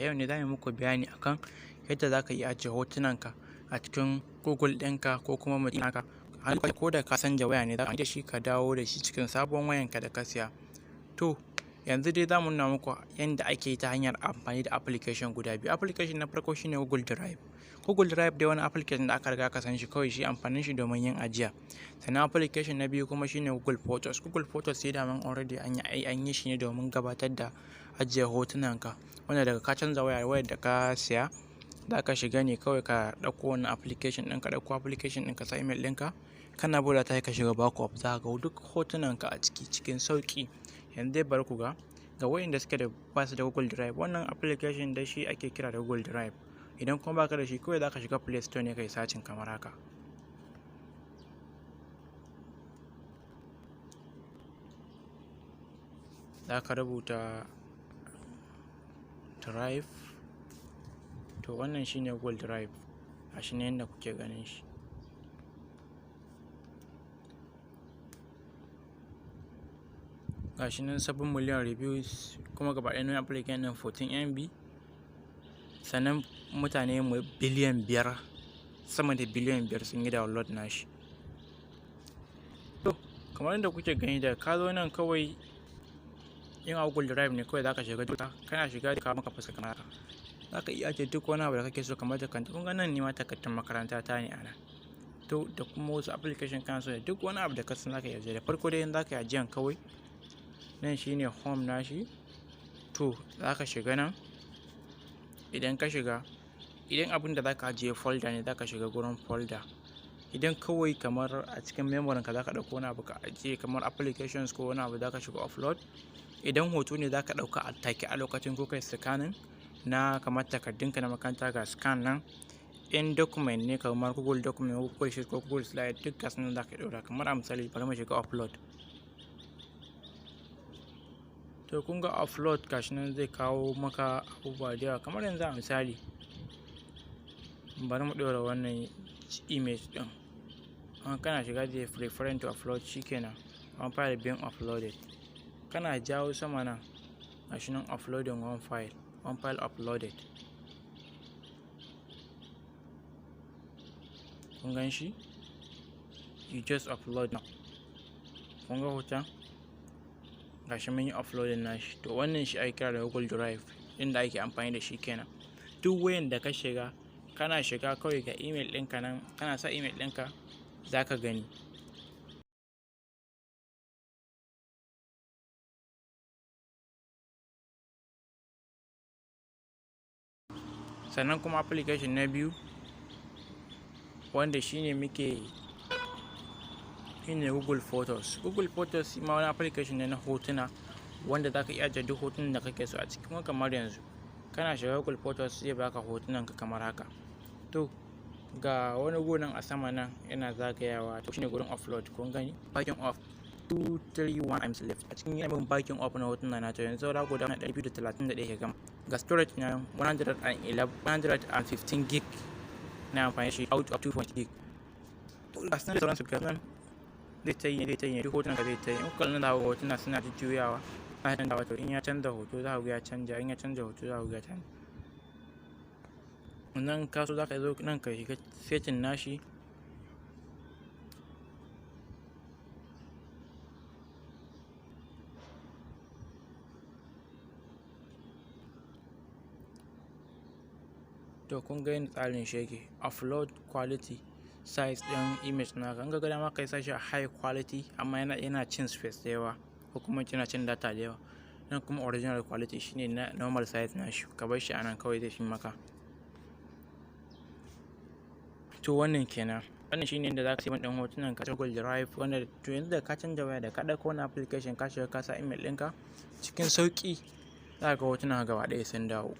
Yau ne za mu muku bayani akan yadda za ka iya ajiye hotunanka a cikin Google ɗinka ko kuma naka. Ko da ka canja waya ne, za ka da shi ka dawo da shi cikin sabon wayanka da ka siya. To, yanzu dai za mu nuna muku yadda ake yi ta hanyar amfani da application guda biyu. Application na farko shine Google Drive. Google Drive dai wani application da aka riga aka san shi, kawai shi amfanin shi domin yin ajiya. Sannan application na biyu kuma shine Google Photos. Google Photos sai daman already an yi shi ne domin gabatar da ajiye hotunanka. Wanda daga ka canza waya, wayar da ka siya, za ka shiga ne kawai ka ɗauko wannan application ɗin, ka ɗauko application ɗin, ka sa email ɗinka, kana buɗe ta, ka shiga backup, za ka ga duk hotunanka a ciki cikin sauƙi. Yanzu dai bari ku ga, ga wayanda suke da ba su da Google Drive, wannan application da shi ake kira da Google Drive. Idan kuma baka da shi, kawai za ka shiga Play Store ne, kai searching kamar haka. Za ka rubuta Drive. To, wannan shine Google Drive, gashi ne yanda kuke ganin shi. Gashi nan 7 million reviews, kuma gaba ɗaya application ɗin 14 MB. Sannan mutane biliyan 5, sama da biliyan 5 sun yi download nashi. To, kamar yadda kuke gani, da ka zo nan kawai, in a Google Drive ne, kawai zaka shiga. Kana shiga, ka maka fuska kamar haka. Zaka iya ajiye duk wani abu da kake so, kamar takardu. Kun ga nan ne ma takardun makaranta ta ne a nan. To, da kuma wasu application kana so da duk wani abu da ka san zaka iya ajiye. Da farko dai, in zaka yi ajiyan, kawai nan shine home nashi. To, zaka shiga nan. Idan ka shiga, idan abin da zaka ajiye folder ne, zaka shiga gurin folder. Idan kawai kamar a cikin memory ka zaka ɗauko wani abu ka ajiye, kamar applications ko wani abu, zaka shiga upload. Idan hoto ne zaka ɗauka a take a lokacin, ko kai scanning na kamar takardunka na makaranta, ga scan nan. In document ne kamar Google Document ko Google Sheet ko Google Slide, duk gasu nan zaka ɗora. Kamar a misali, bari mu shiga upload. To, kun ga upload, gashi nan zai kawo maka abubuwa da yawa. Kamar yanzu a misali, bari mu ɗora wannan image ɗin. An kana shiga, zai preferring to upload. Shikenan, one file being uploaded. Kana jawo sama nan, gashi nan uploading one file, one file uploaded. Kun gan shi, you just upload now. Kun ga hoton, gashi mun yi uploading nashi. To, wannan shi ake kira da Google Drive, inda ake amfani da shi kenan. Duk wayan da ka shiga, kana shiga kawai ga email ɗinka nan, kana sa email ɗinka, za ka gani. Sannan kuma application na biyu, wanda shine muke, shine Google Photos. Google Photos ma wani application ne na hotuna, wanda zaka iya ajiye duk hotunan da kake so a ciki. Kuma kamar yanzu, kana shiga Google Photos, zai baka hotunan ka kamar haka. To, ga wani gurin a sama nan yana zagayawa, to shine gurin upload. Kun gani, backing up 231 times left a cikin yamin backing up na hotuna na. To, yanzu saura guda 231 ya gama. Ga storage na 111, 115 gig na amfani shi out of 2.0 gig. To, ga sanar da sauransu, ga nan zai ta yi, zai ta yi, duk hotunan ka zai ta yi. In kuka nuna, hotuna suna jujjuyawa, suna canzawa. To, in ya canza hoto, za ku ga ya canja. In ya canza hoto, za ku ga ya canja. Nan ka so, za ka zo nan ka shiga setting nashi. To, kun ga yadda tsarin shi yake. Upload quality, size ɗin image naka. In ka ga dama, kai sa shi a high quality, amma yana cin space da yawa, ko kuma yana cin data da yawa. Nan kuma original quality shine na normal size nashi, ka bar shi a nan kawai, zai fi maka. To, wannan kenan. Wannan shine inda za ka sai ɗin hotunan ka Google Drive, wanda to yanzu da ka canza waya, da ka ɗauko wani application, ka shiga, ka sa email ɗinka, cikin sauƙi za ka ga hotunan gaba ɗaya sun dawo.